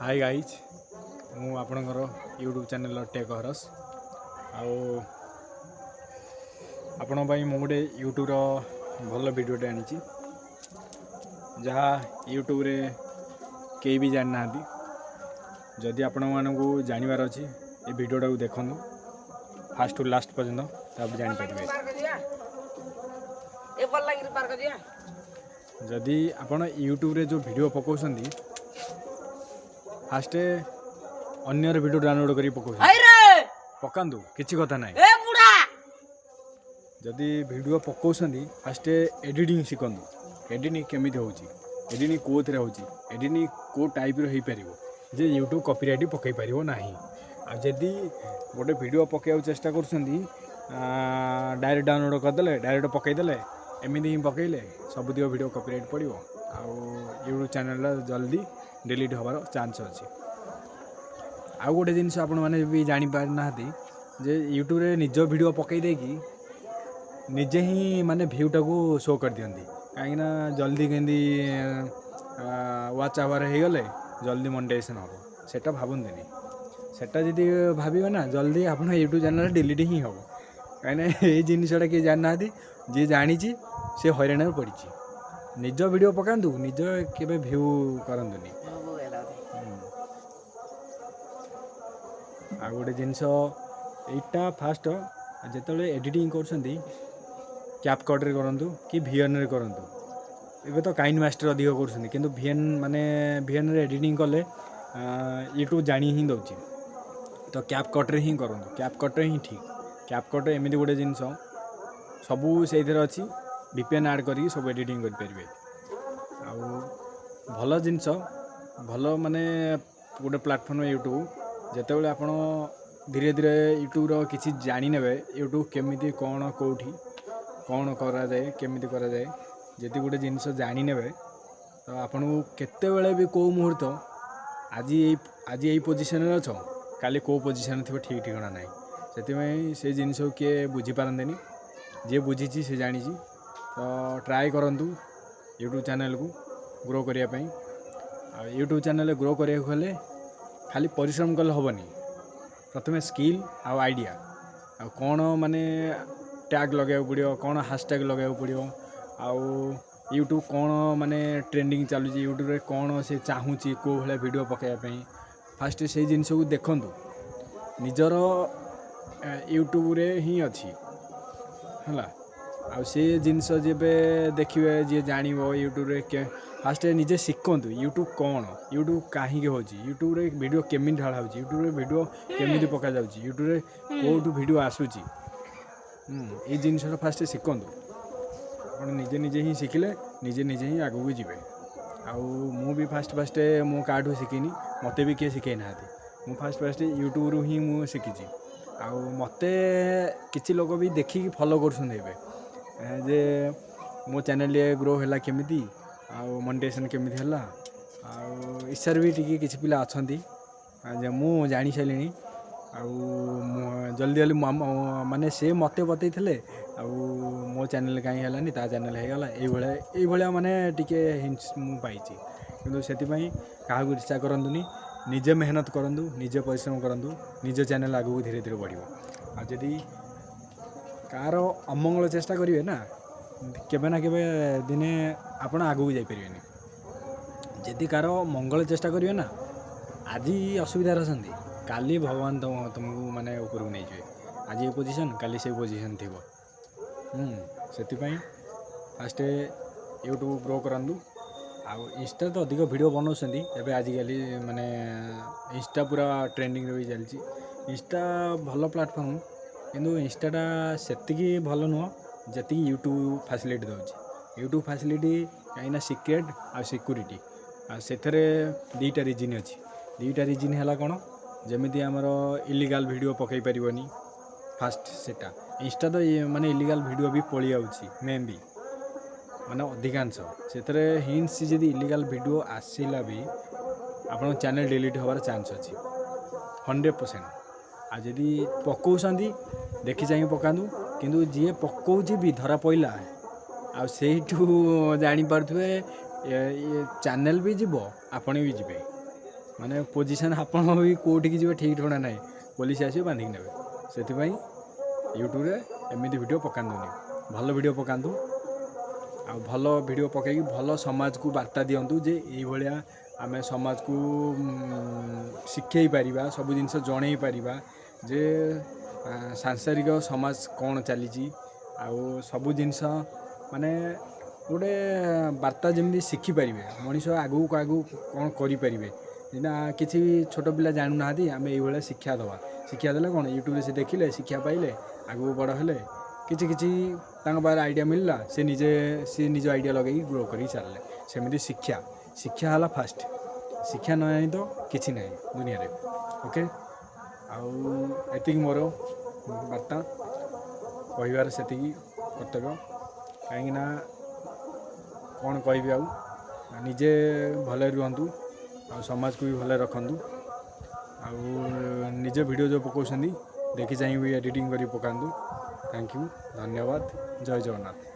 High guys, ମୁଁ ଆପଣଙ୍କର YouTube ଚ୍ୟାନେଲ୍ର ଟେକ୍ ହରସ୍। ଆଉ ଆପଣଙ୍କ ପାଇଁ ମୁଁ ଗୋଟେ ୟୁଟ୍ୟୁବ୍ର ଭଲ ଭିଡ଼ିଓଟେ ଆଣିଛି, ଯାହା ୟୁଟ୍ୟୁବ୍ରେ କେହି ବି ଜାଣିନାହାନ୍ତି। ଯଦି ଆପଣମାନଙ୍କୁ ଜାଣିବାର ଅଛି, ଏ ଭିଡ଼ିଓଟାକୁ ଦେଖନ୍ତୁ ଫାଷ୍ଟ ଟୁ ଲାଷ୍ଟ ପର୍ଯ୍ୟନ୍ତ, ତାପରେ ଜାଣିପାରିବେ। ପାର୍କ ଯିବା ଏ ବଲାଙ୍ଗୀର ପାର୍କ ଯିବା। ଯଦି ଆପଣ ୟୁଟ୍ୟୁବ୍ରେ ଯେଉଁ ଭିଡ଼ିଓ ପକାଉଛନ୍ତି, ଫାଷ୍ଟ ଅନ୍ୟର ଭିଡ଼ିଓ ଡାଉନଲୋଡ଼୍ କରିକି ପକାଉଛନ୍ତି। ହଇରେ। ପକାନ୍ତୁ, କିଛି କଥା ନାହିଁ। ଏ ବୁଢ଼ା। ଯଦି ଭିଡ଼ିଓ ପକାଉଛନ୍ତି, ଫାଷ୍ଟ ଏଡ଼ିଟିଂ ଶିଖନ୍ତୁ। ଏଡ଼ିଟିଂ କେମିତି ହେଉଛି, ଏଡ଼ିଟିଂ କେଉଁଥିରେ ହେଉଛି, ଏଡ଼ିଟିଂ କେଉଁ ଟାଇପ୍ର ହେଇପାରିବ ଯେ ୟୁଟ୍ୟୁବ୍ କପିରାଇଟ୍ ପକାଇ ପାରିବ ନାହିଁ। ଆଉ ଯଦି ଗୋଟେ ଭିଡ଼ିଓ ପକାଇବାକୁ ଚେଷ୍ଟା କରୁଛନ୍ତି, ଡାଇରେକ୍ଟ ଡାଉନଲୋଡ଼୍ କରିଦେଲେ, ଡାଇରେକ୍ଟ ପକାଇଦେଲେ, ଏମିତି ହିଁ ପକାଇଲେ ସବୁତିକ ଭିଡ଼ିଓ କପିରାଇଟ୍ ପଡ଼ିବ ଆଉ ୟୁଟ୍ୟୁବ୍ ଚ୍ୟାନେଲ୍ଟା ଜଲ୍ଦି ଡିଲିଟ୍ ହେବାର ଚାନ୍ସ ଅଛି। ଆଉ ଗୋଟେ ଜିନିଷ ଆପଣମାନେ ବି ଜାଣିପାରୁନାହାନ୍ତି ଯେ ୟୁଟ୍ୟୁବ୍ରେ ନିଜ ଭିଡ଼ିଓ ପକାଇ ଦେଇକି ନିଜେ ହିଁ ମାନେ ଭ୍ୟୁଟାକୁ ଶୋ କରିଦିଅନ୍ତି, କାହିଁକିନା ଜଲ୍ଦି କେମିତି ୱାଚ୍ ଆୱାର ହେଇଗଲେ ଜଲ୍ଦି ମନିଟାଇଜେସନ୍ ହେବ, ସେଇଟା ଭାବନ୍ତିନି। ସେଟା ଯଦି ଭାବିବେ ନା, ଜଲ୍ଦି ଆପଣ ୟୁଟ୍ୟୁବ୍ ଚ୍ୟାନେଲ୍ ଡିଲିଟ୍ ହିଁ ହେବ, କାହିଁକିନା ଏଇ ଜିନିଷଟା କିଏ ଜାଣିନାହାନ୍ତି। ଯିଏ ଜାଣିଛି, ସେ ହଇରାଣରେ ପଡ଼ିଛି। ନିଜ ଭିଡ଼ିଓ ପକାନ୍ତୁ, ନିଜ କେବେ ଭ୍ୟୁ କରନ୍ତୁନି। ଆଉ ଗୋଟେ ଜିନିଷ, ଏଇଟା ଫାଷ୍ଟ ଯେତେବେଳେ ଏଡ଼ିଟିଂ କରୁଛନ୍ତି, କ୍ୟାପ୍ କଟ୍ରେ କରନ୍ତୁ କି ଭିଏନ୍ରେ କରନ୍ତୁ। ଏବେ ତ କାଇନ୍ ମାଷ୍ଟର ଅଧିକ କରୁଛନ୍ତି, କିନ୍ତୁ ଭିଏନ୍ ମାନେ ଭିଏନ୍ରେ ଏଡ଼ିଟିଂ କଲେ ୟୁଟ୍ୟୁବ୍ ଜାଣି ହିଁ ଦେଉଛି। ତ କ୍ୟାପ୍ କଟ୍ରେ ହିଁ କରନ୍ତୁ, କ୍ୟାପ୍ କଟ୍ରେ ହିଁ ଠିକ୍। କ୍ୟାପ୍ କଟ୍ ଏମିତି ଗୋଟେ ଜିନିଷ, ସବୁ ସେଇଥିରେ ଅଛି। ଭିପିଏନ୍ ଆଡ଼୍ କରିକି ସବୁ ଏଡ଼ିଟିଂ କରିପାରିବେ। ଆଉ ଭଲ ଜିନିଷ, ଭଲ ମାନେ ଗୋଟେ ପ୍ଲାଟଫର୍ମ ୟୁଟ୍ୟୁବ୍। ଯେତେବେଳେ ଆପଣ ଧୀରେ ଧୀରେ ୟୁଟ୍ୟୁବ୍ର କିଛି ଜାଣିନେବେ, ୟୁଟ୍ୟୁବ୍ କେମିତି କ'ଣ, କେଉଁଠି କ'ଣ କରାଯାଏ, କେମିତି କରାଯାଏ, ଯଦି ଗୋଟେ ଜିନିଷ ଜାଣିନେବେ, ତ ଆପଣଙ୍କୁ କେତେବେଳେ ବି କେଉଁ ମୁହୂର୍ତ୍ତ, ଆଜି ଏଇ ପୋଜିସନ୍ରେ ଅଛ, କାଲି କେଉଁ ପୋଜିସନ୍ରେ ଥିବ ଠିକ୍ ଠିକଣା ନାହିଁ। ସେଥିପାଇଁ ସେ ଜିନିଷକୁ କିଏ ବୁଝିପାରନ୍ତିନି। ଯିଏ ବୁଝିଛି, ସେ ଜାଣିଛି। ତ ଟ୍ରାଏ କରନ୍ତୁ ୟୁଟ୍ୟୁବ୍ ଚ୍ୟାନେଲ୍କୁ ଗ୍ରୋ କରିବା ପାଇଁ। ଆଉ ୟୁଟ୍ୟୁବ୍ ଚ୍ୟାନେଲ୍ ଗ୍ରୋ କରିବାକୁ ହେଲେ ଖାଲି ପରିଶ୍ରମ କଲେ ହେବନି। ପ୍ରଥମେ ସ୍କିଲ୍ ଆଉ ଆଇଡ଼ିଆ, ଆଉ କ'ଣ ମାନେ ଟ୍ୟାଗ୍ ଲଗାଇବାକୁ ପଡ଼ିବ, କ'ଣ ହାସଟ୍ୟାଗ୍ ଲଗାଇବାକୁ ପଡ଼ିବ, ଆଉ ୟୁଟ୍ୟୁବ୍ କ'ଣ ମାନେ ଟ୍ରେଣ୍ଡିଂ ଚାଲୁଛି, ୟୁଟ୍ୟୁବ୍ରେ କ'ଣ ସେ ଚାହୁଁଛି, କେଉଁ ଭଳିଆ ଭିଡ଼ିଓ ପକାଇବା ପାଇଁ, ଫାଷ୍ଟ ସେଇ ଜିନିଷକୁ ଦେଖନ୍ତୁ। ନିଜର ୟୁଟ୍ୟୁବ୍ରେ ହିଁ ଅଛି ହେଲା। ଆଉ ସେ ଜିନିଷ ଯେବେ ଦେଖିବେ, ଯିଏ ଜାଣିବ ୟୁଟ୍ୟୁବ୍ରେ, ଫାଷ୍ଟ ନିଜେ ଶିଖନ୍ତୁ ୟୁଟ୍ୟୁବ୍ କ'ଣ, ୟୁଟ୍ୟୁବ୍ କାହିଁକି ହେଉଛି, ୟୁଟ୍ୟୁବ୍ରେ ଭିଡ଼ିଓ କେମିତି ଢଳା ହେଉଛି, ୟୁଟ୍ୟୁବ୍ରେ ଭିଡ଼ିଓ କେମିତି ପକାଯାଉଛି, ୟୁଟ୍ୟୁବ୍ରେ କେଉଁଠୁ ଭିଡ଼ିଓ ଆସୁଛି। ଏଇ ଜିନିଷଟା ଫାଷ୍ଟ ଶିଖନ୍ତୁ। ଆପଣ ନିଜେ ନିଜେ ହିଁ ଶିଖିଲେ ନିଜେ ନିଜେ ହିଁ ଆଗକୁ ଯିବେ। ଆଉ ମୁଁ ବି ଫାଷ୍ଟ ଫାଷ୍ଟ ମୁଁ କାହାଠୁ ଶିଖିନି, ମୋତେ ବି କିଏ ଶିଖେଇ ନାହାନ୍ତି। ମୁଁ ଫାଷ୍ଟ ଫାଷ୍ଟ ୟୁଟ୍ୟୁବ୍ରୁ ହିଁ ମୁଁ ଶିଖିଛି। ଆଉ ମୋତେ କିଛି ଲୋକ ବି ଦେଖିକି ଫଲୋ କରୁଛନ୍ତି ଏବେ ଯେ ମୋ ଚ୍ୟାନେଲ୍ ଟିକେ ଗ୍ରୋ ହେଲା କେମିତି ଆଉ ମନିଟାଇଜେସନ୍ କେମିତି ହେଲା। ଆଉ ଇର୍ଷାରେ ବି ଟିକେ କିଛି ପିଲା ଅଛନ୍ତି ଯେ ମୁଁ ଜାଣିସାରିଲିଣି ଆଉ ମୁଁ ଜଲ୍ଦି ଜଲ୍ଦି ମାନେ ସେ ମୋତେ ବତେଇଥିଲେ ଆଉ ମୋ ଚ୍ୟାନେଲ୍ କାହିଁ ହେଲାନି, ତା ଚ୍ୟାନେଲ୍ ହେଇଗଲା, ଏଇଭଳିଆ ଏଇଭଳିଆ ମାନେ ଟିକେ ହିଣ୍ଟସ୍ ମୁଁ ପାଇଛି। କିନ୍ତୁ ସେଥିପାଇଁ କାହାକୁ ଇର୍ଷା କରନ୍ତୁନି। ନିଜେ ମେହନତ କରନ୍ତୁ, ନିଜେ ପରିଶ୍ରମ କରନ୍ତୁ, ନିଜ ଚ୍ୟାନେଲ୍ ଆଗକୁ ଧୀରେ ଧୀରେ ବଢ଼ିବ। ଆଉ ଯଦି କାହାର ଅମଙ୍ଗଳ ଚେଷ୍ଟା କରିବେ ନା, କେବେ ନା କେବେ ଦିନେ ଆପଣ ଆଗକୁ ଯାଇପାରିବେନି। ଯଦି କାହାର ମଙ୍ଗଳ ଚେଷ୍ଟା କରିବେ ନା, ଆଜି ଅସୁବିଧାରେ ଅଛନ୍ତି, କାଲି ଭଗବାନ ତୁମକୁ ମାନେ ଉପରକୁ ନେଇଯିବେ। ଆଜି ଏ ପୋଜିସନ୍, କାଲି ସେ ପୋଜିସନ୍ ଥିବ। ସେଥିପାଇଁ ଫାଷ୍ଟ ୟୁଟ୍ୟୁବ୍ ଗ୍ରୋ କରନ୍ତୁ। ଆଉ ଇନଷ୍ଟା ତ ଅଧିକ ଭିଡ଼ିଓ ବନାଉଛନ୍ତି ଏବେ ଆଜିକାଲି, ମାନେ ଇନଷ୍ଟା ପୁରା ଟ୍ରେଣ୍ଡିଂରେ ବି ଚାଲିଛି। ଇନଷ୍ଟା ଭଲ ପ୍ଲାଟଫର୍ମ, କିନ୍ତୁ ଇନଷ୍ଟାଟା ସେତିକି ଭଲ ନୁହଁ ଯେତିକି ୟୁଟ୍ୟୁବ୍ ଫାସିଲିଟି ଦେଉଛି। ୟୁଟ୍ୟୁବ୍ ଫାସିଲିଟି କାହିଁକିନା ସିକ୍ରେଟ୍ ଆଉ ସିକ୍ୟୁରିଟି, ଆଉ ସେଥିରେ ଦୁଇଟା ରିଜିନ୍ ଅଛି। ଦୁଇଟା ରିଜିନ୍ ହେଲା କ'ଣ? ଯେମିତି ଆମର ଇଲିଗାଲ୍ ଭିଡ଼ିଓ ପକାଇ ପାରିବନି ଫାଷ୍ଟ ସେଟା। ଇନଷ୍ଟା ତ ଇଏ ମାନେ ଇଲିଗାଲ୍ ଭିଡ଼ିଓ ବି ପଳେଇ ଆଉଛି ମେ ବି, ମାନେ ଅଧିକାଂଶ ସେଥିରେ ହିଣ୍ଟସ୍। ଯଦି ଇଲିଗାଲ୍ ଭିଡ଼ିଓ ଆସିଲା ବି, ଆପଣଙ୍କ ଚ୍ୟାନେଲ୍ ଡିଲିଟ୍ ହେବାର ଚାନ୍ସ ଅଛି 100%। ଆଉ ଯଦି ପକାଉଛନ୍ତି, ଦେଖି ଚାହିଁକି ପକାନ୍ତୁ। କିନ୍ତୁ ଯିଏ ପକାଉଛି ବି ଧରା ପଇଲା, ଆଉ ସେଇଠୁ ଜାଣିପାରୁଥିବେ, ଚ୍ୟାନେଲ୍ ବି ଯିବ, ଆପଣ ବି ଯିବେ। ମାନେ ପୋଜିସନ୍ ଆପଣ ବି କେଉଁଠିକି ଯିବେ ଠିକ୍ ଠିକଣା ନାହିଁ, ପୋଲିସ ଆସିବେ, ବାନ୍ଧିକି ନେବେ। ସେଥିପାଇଁ ୟୁଟ୍ୟୁବରେ ଏମିତି ଭିଡ଼ିଓ ପକାନ୍ତୁନି, ଭଲ ଭିଡ଼ିଓ ପକାନ୍ତୁ। ଆଉ ଭଲ ଭିଡ଼ିଓ ପକାଇକି ଭଲ ସମାଜକୁ ବାର୍ତ୍ତା ଦିଅନ୍ତୁ ଯେ ଏଇଭଳିଆ ଆମେ ସମାଜକୁ ଶିଖେଇ ପାରିବା, ସବୁ ଜିନିଷ ଜଣେଇ ପାରିବା ଯେ ସାଂସାରିକ ସମାଜ କ'ଣ ଚାଲିଛି। ଆଉ ସବୁ ଜିନିଷ ମାନେ ଗୋଟେ ବାର୍ତ୍ତା ଯେମିତି ଶିଖିପାରିବେ, ମଣିଷ ଆଗକୁ ଆଗକୁ କ'ଣ କରିପାରିବେ। ନା କିଛି ଛୋଟ ପିଲା ଜାଣୁନାହାନ୍ତି, ଆମେ ଏଇଭଳିଆ ଶିକ୍ଷା ଦେବା। ଶିକ୍ଷା ଦେଲେ କ'ଣ, ୟୁଟ୍ୟୁବରେ ସେ ଦେଖିଲେ, ଶିକ୍ଷା ପାଇଲେ, ଆଗକୁ ବଡ଼ ହେଲେ, କିଛି କିଛି ତାଙ୍କ ପାଖରେ ଆଇଡ଼ିଆ ମିଳିଲା, ସେ ନିଜ ଆଇଡ଼ିଆ ଲଗେଇକି ଗ୍ରୋ କରିକି ଚାଲିଲେ। ସେମିତି ଶିକ୍ଷା, ଶିକ୍ଷା ହେଲା ଫାଷ୍ଟ। ଶିକ୍ଷା ନ ଜାଣି ତ କିଛି ନାହିଁ ଦୁନିଆରେ। ଓକେ, ଆଉ ଏତିକି ମୋର ବାର୍ତ୍ତା କହିବାର, ସେତିକି କର୍ତ୍ତବ୍ୟ। କାହିଁକିନା କ'ଣ କହିବି ଆଉ, ନିଜେ ଭଲରେ ରୁହନ୍ତୁ ଆଉ ସମାଜକୁ ବି ଭଲରେ ରଖନ୍ତୁ। ଆଉ ନିଜ ଭିଡ଼ିଓ ଯେଉଁ ପକାଉଛନ୍ତି, ଦେଖି ଚାହିଁ ବି ଏଡ଼ିଟିଂ କରି ପକାନ୍ତୁ। Thank you, ଧନ୍ୟବାଦ, ଜୟ ଜଗନ୍ନାଥ।